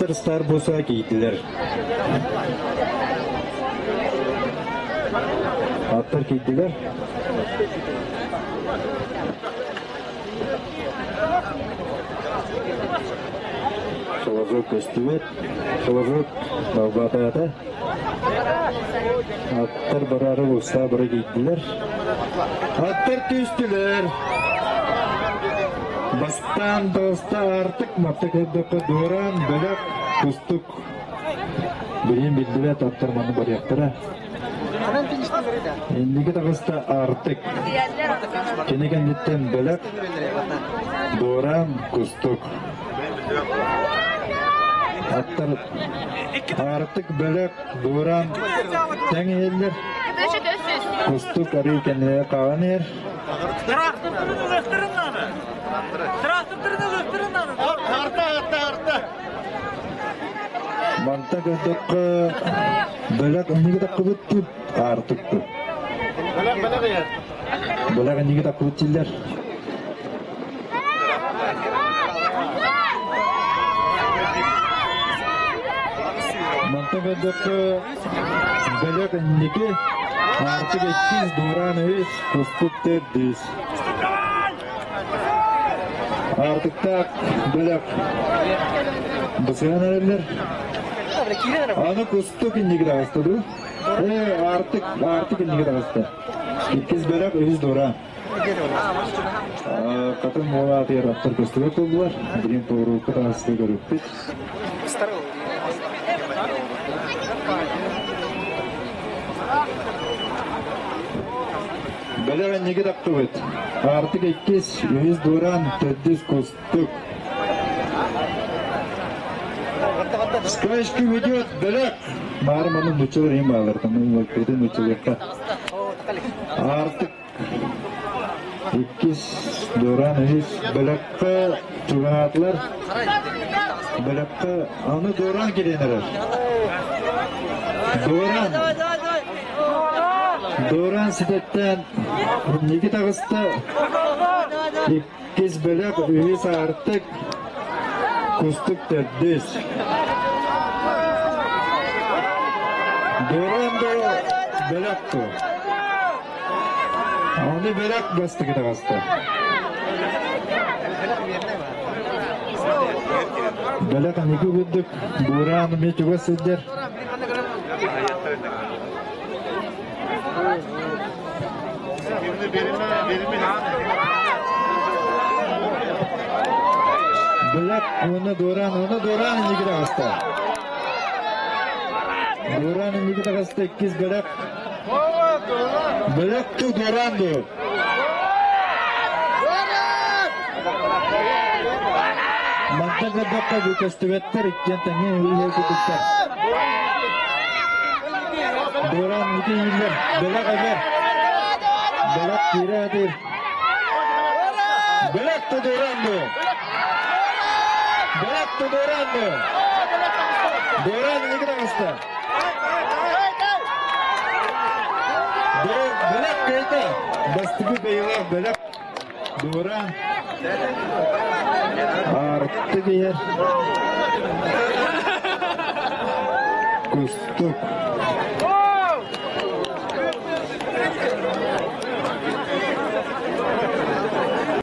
Аттар Старбуса киирдилэр. Аттар киирдилэр. Солозук көстүбэт. Солозук далбаатаата. Аттар бараары устаа бара киирдилэр. Аттар түстүлэр. Бастаан таҕыста артык матта көрдөххө дуораан бөлөх кустук. Билигин биллибэт аттар маны барыахтара. Инники таҕыста артык. Кини кэнниттэн бөлөх дуораан кустук. Аттар артык бөлөх дуораан тэҥ иһэллэр. Кустук арыы кэннигэр хаалан иһэр. Манта көрдөххө бөлөх инники таххыбыт тип аартыкты. Бөлөх инники таххыбыт дииллэр. Манта көрдөххө бөлөх инники аартык иккис, дуораан үһүс, кустук төрдүс. Аартыктаах бөлөх бысыһан эрэллэр. Аны кустук инники таҕыста дуу? Ээ, аартык, аартык инники таҕыста. Иккис бөлөх, үһүс дуораан. Хатын уола атыгар аттар көстүбэт буоллулар. Билигин повороукка таҕыста көрүппүт. Бэлэх инники тахтыбыт. Аартык иккис, үһүс дуораан, төрдүс кустук. Скачки ведет бэлэх. Баары манын нуччалар ең баалар, тамын нуччалыахха. Аартык Иккис Доран үһүс бөлөххө чугаһаатылар. Бөлөххө аны Доран кэлэн эрэр. Доран Доран ситэттэн инники таҕыста. Иккис бөлөх үһүс аартык Кустук төрдүс. Доран да бөлөх ту. Аны бөлөх бастакы таҕыста. Бөлөх аныгы курдук бураан эмиэ чугас сылдьар. Бөлөх уонна Дуораан, уонна Дуораан инники таҕыста. Дуораан инники таҕыста иккис бөлөх. Бөлөх ту Дуораан дуу. Мантан көрдөххө бу көстүбэттэр иккиэн тэҥҥэ үлэ курдуктар. Дуораан ити ииллэр, бөлөх эбэр. Бөлөх киирэ атыыр. Бөлөх тудууран бу. Бөлөх тудууран бу. Дуораан инники таҕыста. Бөлөх кыайда. Бастакы бэйэлээх бөлөх Дуораан Аартык иһэр. Кустук.